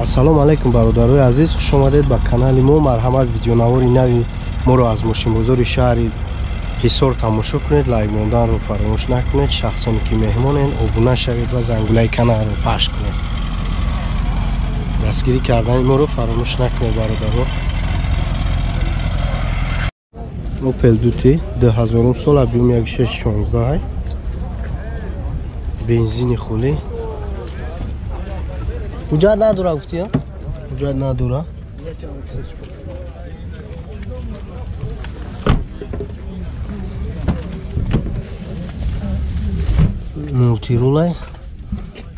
Ассалому алайкум бародарои азиз, хуш омадед ба канали мо. Марҳамат, видеонавори нави моро аз мошинбозори шаҳри Ҳисор тамошо кунед, лайк монданро фаромӯш накунед. Шахсоне ки меҳмонен, обуна шавед ва зангулаи каналро пахш кунед. Дастгирӣ кардани моро фаромӯш накунед бародаро. Opel Duty 2000 сол, объем 1.616, бензини хулӣ. Ҳуҷҷат надора гуфтӣ? Ҳуҷҷат надора. Мултирулай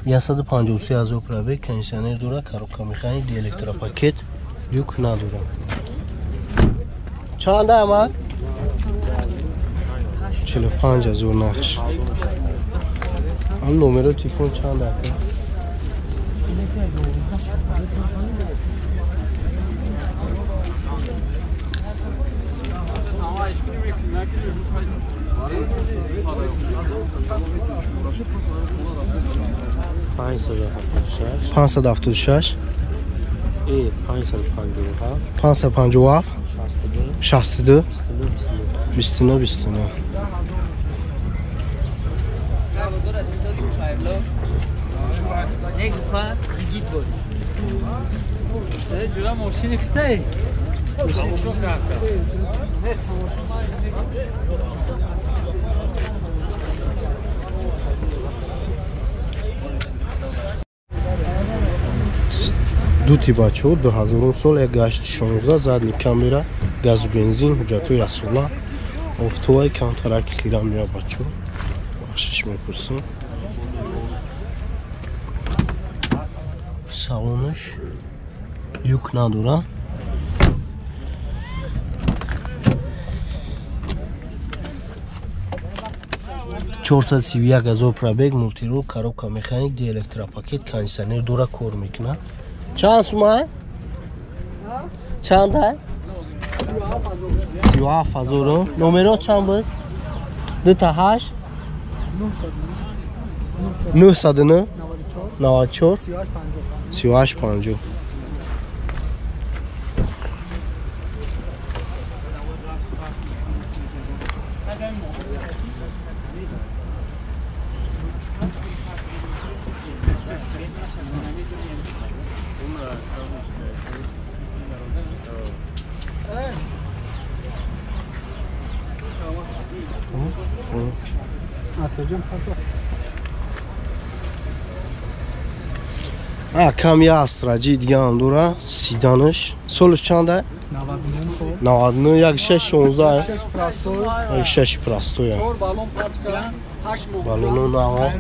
153 ҳазор пробег, кондиционер дора, коробка механик, электропакет, люк надора. Чанда амак? 45 ҳазор нақш. Ам номеро телефон чанда ака? 576 557 62 29 29. Дути бачаҳо 2000 сол, 1.816, задни камера, газу бензин, ҳуҷҷатҳои асола, офтовай камтараки хира меояд бачаҳо. Бахшиш мепурсам. Салонаш люк надора. 431 ҳазор пробег, мултирул, коробка механик, электропакет, кондиционер дора, кор мекунад. Чанд сумай? Чанд ай? 37 ҳазор. Номеро чанд буд? 28 909 94 38 50. Кам я Астраҷи дигаам дора, сиданаш. Солаш чанда? 99, 1616, 16 простой. Баллоно нава.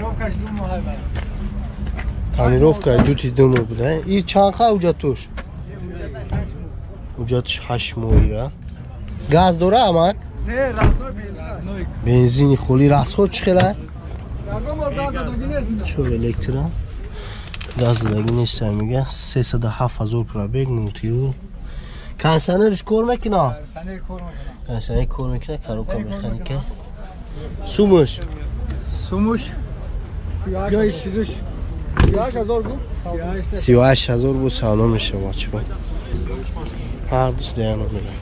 Тонировка дути ду моҳ буда. И чанд ха ҳуҷҷатуш? Ҳуҷҷатуш 8 моҳира. Газ дора амак? Бензини холи. Расход чӣ хела? Чор электро. Газ додагӣ нест, мега. 307 ҳазор пробег, мултирул. Кондиционерш кор мекуна? Кондиционер кор мекуна, коробка механика. Сумуш? Сумуш 38 ҳазор буд. 38 ҳазор буд, савдо мешавад чӣ? Ҳардуш даяно мега.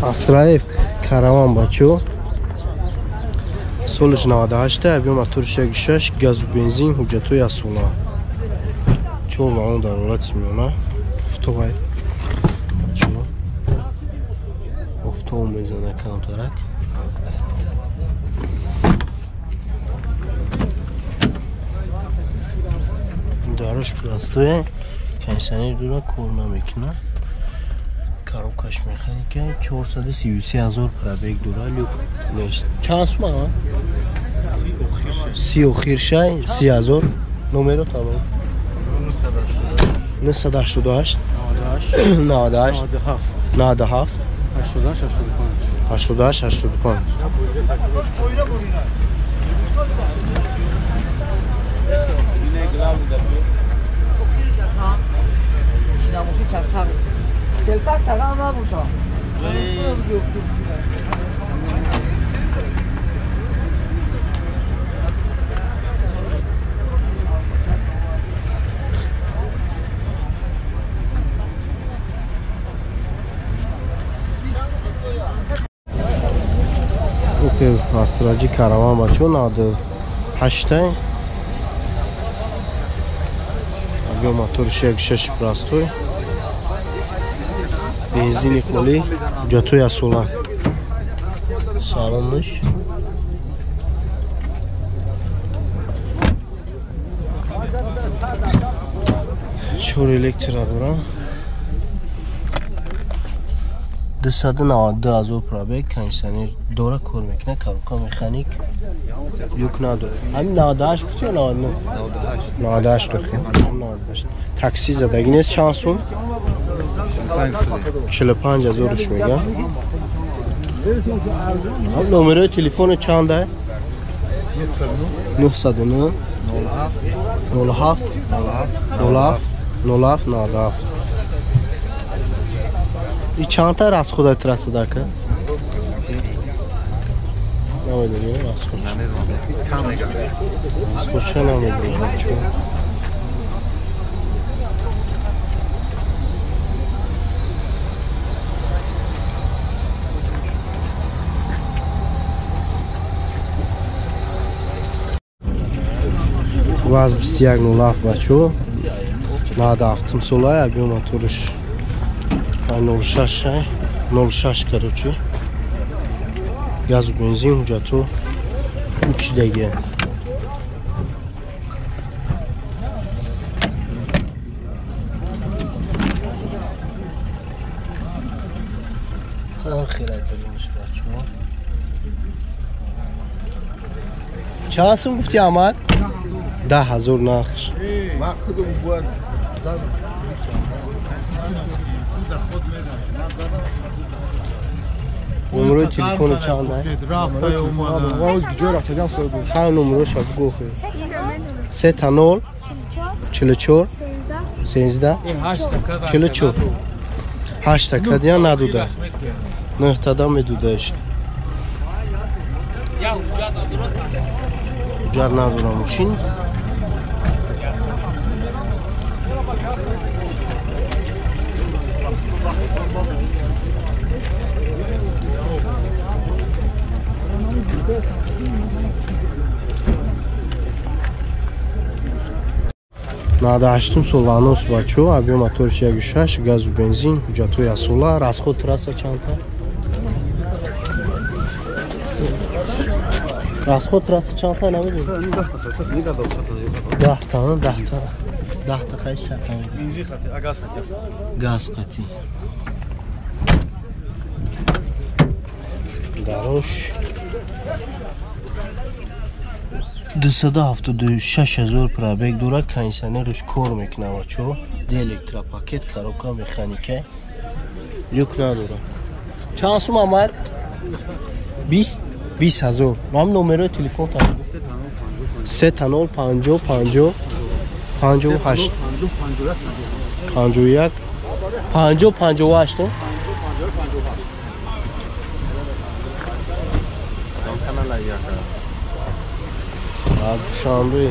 Астраев караван бачо. Солиш 98, объем моториш 1.6, газу бензин, ҳуҷҷатҳои асола. 4 баллон дар ҳолати миёна. Офтобай. Бачо. Офтоб мезана камтарак. Дарош простое, кондиционер дора, кор намекунад. Коробка Коробкаш механика 433 ҳазор пробег дора, люк нест. Чанд сума? Си охиршай, 30 ҳазор. Номеро тамом. 988 98 97 88 88 85. Астраҷи караван бачо 98 объем моториш 1.6 простой, бензини холӣ, ҳуҷҷатҳои асола. Салонаш чор электро дора, 292 ҳазор пробег, кондиционер дора, кор мекунад, коробка механик, люк надорад. Ҳамин 98 гуфти ё 99? 98 дохи. 98. Такси задагӣ нест. Чанд сум? 45 ҳазорш мегам. Номерои телефони чанда? 909 07 07 07 97. И чандта расхода трасадака? Намедонем расход. Расходша намедонем чо. ВАЗ 2107 бачо. 97 солай, объем моториш 06, 06 короче. Газу бензин ҳуҷҷатҳо учидаги. Чанд сум гуфти Амар? 10 ҳазор нархш. Номерои телефони чанд? Ҳар номероша бугӯ. 3 0 44 13 44 8 кадия надуда. 9 тада медудаиш. Ҳуҷҷат надора мошин. 98 сол анос бачо, объем моториш 1.6, газу бензин, ҳуҷҷатҳои асола, расход трасса чандта? Расход трасса чандта намедонӣ? 10 та, 10 та. 10 та қайси сата? Бензин қати, газ қати. Газ қати. Дарош 276 ҳазор пробег дорад, кондиционерш кор мекунад бачо, электропакет, коробка механика, люк надорад. Чанд сум Амар? 20 ҳазор. Ман номерои телефон та 3 0 50 50 58 51 50 58. Душанбе.